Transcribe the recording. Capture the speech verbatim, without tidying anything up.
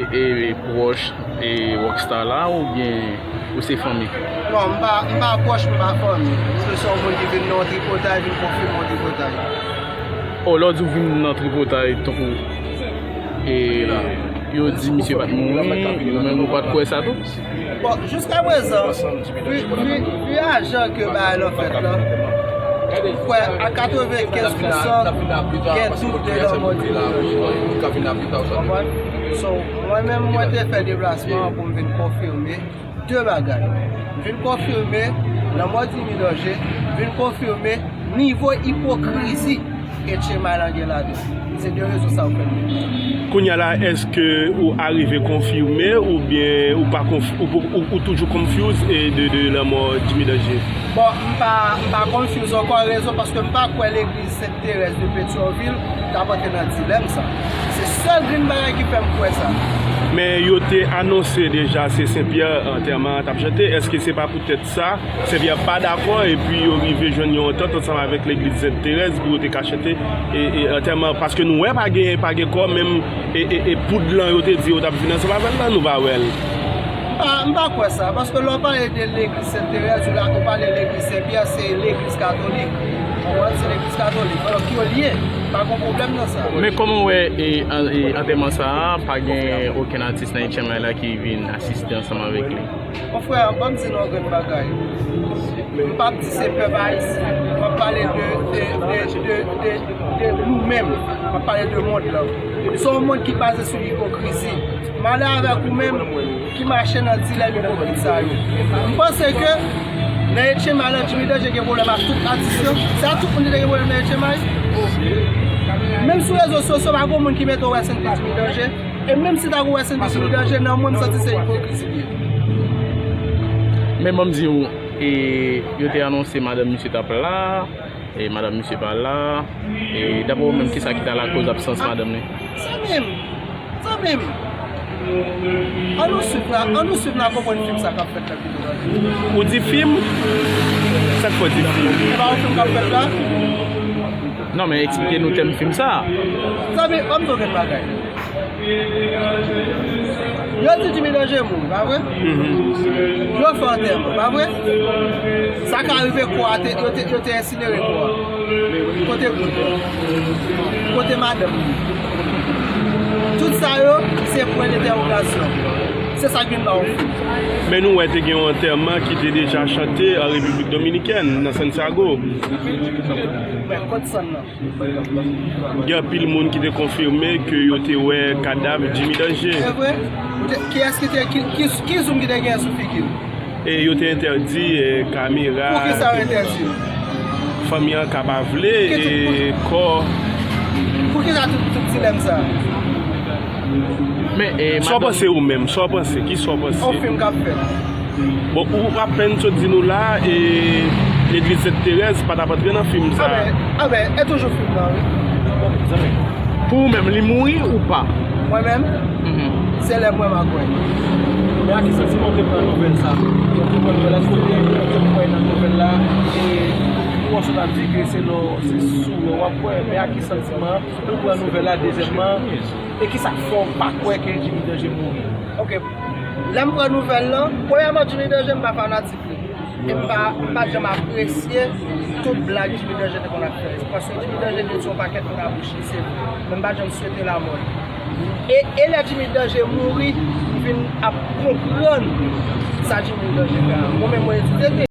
E pwòch e Rockstar la oubyen ou se fanmi? Non, m pa, m pa pwòch, m pa fanmi. M se yon moun ki vin nan yon tripotay, vin konfime yon tripotay. O, lè w di w vin nan tripotay, tankou e yo di misye pa t mouri, ou menm ou pa t kwè sa tou? Bon, jiska prezan, pi, pi, pi ajan ke bagay lan fèt la, m kwè a katrevenkenz pousan gen dout de lanmò Djimmy Danje. Konprann? So, mwen menm, mwen te fè deplasman an pou m vin konfime de bagay. M vin konfime lanmò Djimmy Danje, m vin konfime nivo ipokrizi Etchy Milan gen ladan. Se de rezon sa yo fè m vin. Kounye a la, èske ou arive konfime oubyen ou pa konf-, ou, ou, ou toujou confuse e de, de lanmò Djimmy Danje? Bon, m pa, m pa confuse ankò, rezon paske m pa kwè legliz Sent Terèz de Petyonvil t ap antre nan dilèm sa. Se sèl grenn bagay ki fè m kwè sa. Men yo te anonse deja se Sen Pyè antèman an t ap chante. Èske se pa poutèt sa, Sen Pyè pa dakò epi yo rive jwenn yon antant ansanm avèk legliz Sent Terèz pou yo te ka chante e, e antèman? Paske nou wè pa gen, pa gen kò, menm e, e, e poud lan yo te di yo t ap vin ansanm avè l lan, nou pa wè l. M pa, m pa kwè sa, paske lè w pale de legliz Sent Terèz, ou la, ou pale legliz Sen Pyè, se legliz katolik. Ou konprann? Se legliz katolik. Alò, ki yo l ye? Pa gen pwoblèm nan sa. Men kòman w wè e, an- e antèman sa a, pa gen okenn atis nan Etchy Milan ki vin asiste ansanm avèk li? Mon frè, ban m di nou yon grenn bagay. M p ap di se pèp ayisyen. M ap pale de, de, de, de, de, de nou menm. M ap pale de mond lan. Se yon mond ki baze sou ipokrizi. M ale avèk ou menm ki mache nan dilèm ipokrit sa yo. M panse ke nan Etchy Milan, Djimmy Danje gen pwoblèm ak tout atis yo. Se a tout moun li te gen pwoblèm nan Etchy Milan. Menm sou rezo sosyo, pa gen moun ki mete w wè Sent Pyè Djimmy Danje. E menm si ta gen wè Sent Pyè Djimmy Danje, nan mwen m santi se ipokrizi li ye. Men ban m di w, e, yo te anonse madanm misye t ap la, e madanm misye pa la, e daprè w menm, kisa ki ta lakòz absans madanm li? Zanmi m, zanmi m, ann nou swiv la, ann nou swiv la, konprann fim sa k ap fèt la pito tande. Ou di fim? Sa k fè w di fim? Se pa yon fim k ap fèt la? Non, men eksplike nou tèm fim sa. Zanmi, ban m di w yon grenn bagay. Yo di Djimmy Danje mouri, pa vre? Yo fè antèman, pa vre? Sa ka rive kò a te, yo te, yo te ensinere kò a. Kote goud? Kote madanm li? Tout sa yo, se pwen dentèwogasyon. Se sa k vin ba w. Men nou wè te gen yon antèman ki te deja chante an Repiblik Dominikèn, nan Santiago. Men, kot sann nan? Gen anpil moun ki te konfime ke yo te wè kadav Djimmy Danje. Se vre? Ou te, kiyès ki te, ki, ki, ki zoom ki te gen sou figi l? E yo te entèdi, e, kamera. Poukisa yo entèdi l? Fanmi an ka pa vle, e, kò. Poukisa tout, tout dilèm sa? Men, e, sa w panse ou menm? Sa w panse? Kisa w panse? On fim k ap fèt. Bon, ou apèn sot di nou la, e legliz Sent Terèz pa t ap antre nan fim sa. Anben, anben, e toujou fim nan, wi. Pou ou menm, li mouri ou pa? Mwen menm, se lè m wè m a kwè. Men a ki santiman w te pran nouvèl sa? Lè w te pran nouvèl la, èske w te, w te kwè nan nouvèl la? E ou wè w sot ap di ke se lè w, se sou lè w ap kwè, men a ki santiman ou pran nouvèl la? Dezyèmman, e kisa k fè w pa kwè ke Djimmy Danje mouri? Ok. Lè m pran nouvèl lan, premyèman, Djimmy Danje, m pa fanatik li. E m pa, m pa t janm apresye tout blag Djimmy Danje te konn ap fè. Paske Djimmy Danje detwi yon pakèt moun a bouch li, se vre. Men m pa t janm swete lanmò li. E, e lè Djimmy Danje mouri, m vin ap konprann sa Djimmy Danje fè a. Mwen menm, mwen etidye te.